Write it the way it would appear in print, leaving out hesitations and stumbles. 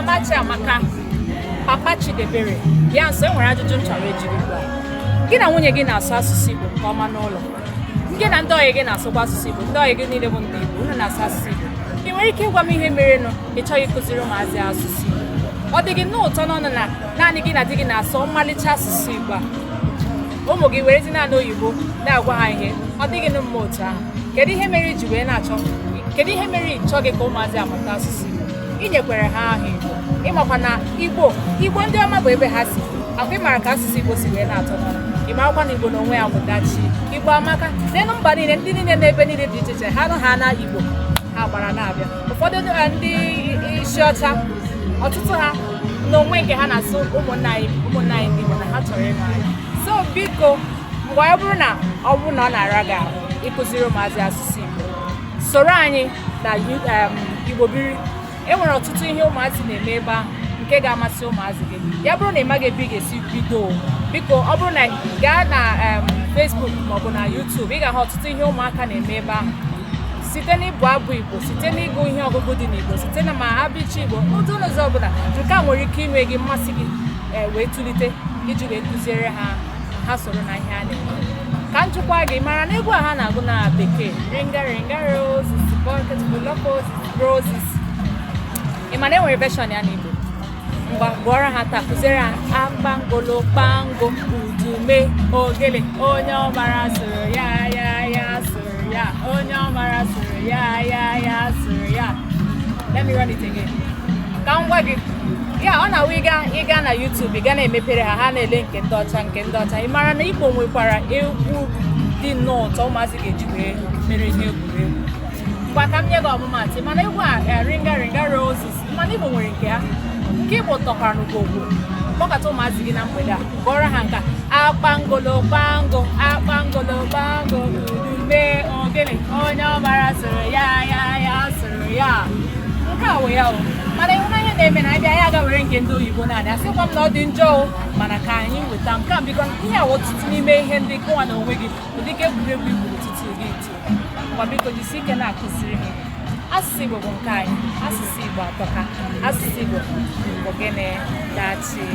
Mama Chiamaka, Papa Chidebere, bịa nso. E nwere ajụjụ m chọrọ ịjụ gị ugbu a. Gị na nwunye gị na-asụ asụsụ Igbo nke ọma n'ụlọ? Gị na ndị ọyị gị na-asụkwa asụsụ Igbo? Ndị ọyị gị niile bụ ndị Igbo, unu na-asụ asụsụ Igbo. Ị nwere ike ịgwa m ihe merenụ ị chọghị ịkụziri ụmụazị asụsụ Igbo? Ọ dị gị nnọọ ụtọ n'ọnụ na naanị gị na di gị na-asụ ọmalịcha asụsụ Igbo a, ụmụ gị werezi naanị oyibo na-agwa ha ihe? Ọ dịghị nụ mma otu ahụ. Kedu ihe mere iji wee na-achọ? Kedu ihe mere ị chọghị ka ụmụazị amụta asụsụ Igbo? Ị nyekwere ha aha Igbo. Ịmakwa na Igbo, Igbo ndị ọma bụ ebe ha si akwa. Ị mara ka asụsụ Igbo si wee na-atọ n'ọnụ. Ị marakwa na Igbo n'onwe ya bụ dachi. Igbo amaka n'elu mba niile. Ndị niile n'ebe niile dị iche iche, ha nụ ha na Igbo, ha gbara na-abịa. Ụfọdụ ndị isi ọcha, ọtụtụ ha n'onwe nke ha na-asụ ụmụnna anyị ndị Igbo na ha chọrọ ịnụ anyị. So biko, mgbe ọ bụrụ na ọ na-ara gị ahụ ịkụziri ụmụazị asụsụ Igbo, soro anyị na Igbo Biri. E nwere ọtụtụ ihe ụmụazị na-eme ebe ahụ nke ga-amasị ụmụazị gị. Ya bụrụ na ị maghị ebe ị ga-esi bido, biko, ọ bụrụ na gaa na Facebook maọbụ na YouTube, ị ga-ahụ ọtụtụ ihe ụmụaka na-eme ebe ahụ, site n'ịbụ abụ Igbo, site n'ịgụ ihe ọgụgụ dị n'Igbo, site na ma abịcha Igbo n'ụdị n'ụzọ ọbụla. Nke a nwere ike inwe gị mmasị gị wee tụlite iji wee kụziere ha, ha soro na ihe a na-eme. Ka m jụkwa gị, mara na egwu a ha na-agụ na bekee, "Ringa ringa roses, bucket full of roses, roses," ị ma na e nwere version ya n'Igbo? Ngwa, gụọrọ ha taa, kụziere ha akpangolo kpango udume ogele, onye ọmara sụrụ ya, ya ya sụrụ ya, onye ọmara sụrụ ya, ya ya sụrụ ya. Let me run it again ka m gwa gị ya. Ọ na-awụ ịga na YouTube, ị ga na-emepere ha, ha na-ele nke ndị ọcha, nke ndị ọcha. Ị mara na Igbo nwekwara egwu dị nnọọ ụtọ ụmụazị ga-eji wee mere ihe egwuregwu? Ngwa, ka m nye gị ọmụmaatụ. Mana egwu a, "Ringa ringa roses," mana Igbo nwere nke ha, nke Igbo tọkwara n'ugwogwo. Kpọkọta ụmụazị gị na mgbede a, gụọrọ ha nka akpangolo kpango akpangolo kpango udume ogene, onye ọmara sụrụ ya, ya ya sụrụ ya. Nke a wụ ya o. Mana ịhụnanya na-eme na abịa ya aga were nke ndị oyibo naanị. Asịkwa m na ọ dị njọ o, mana ka anyị weta nke a, biko. Ihe a wụ ọtụtụ n'ime ihe ndị gụnwa na onwe gị, ụdịka egwuregwu i gwuru tutu gị too. Ngwa, biko, jisi ike na-akụziri ha. Asụsụ Igbo bụ nke anyị. Asụsụ Igbo atọka. Asụsụ Igbo bụ gịnị? Dachi.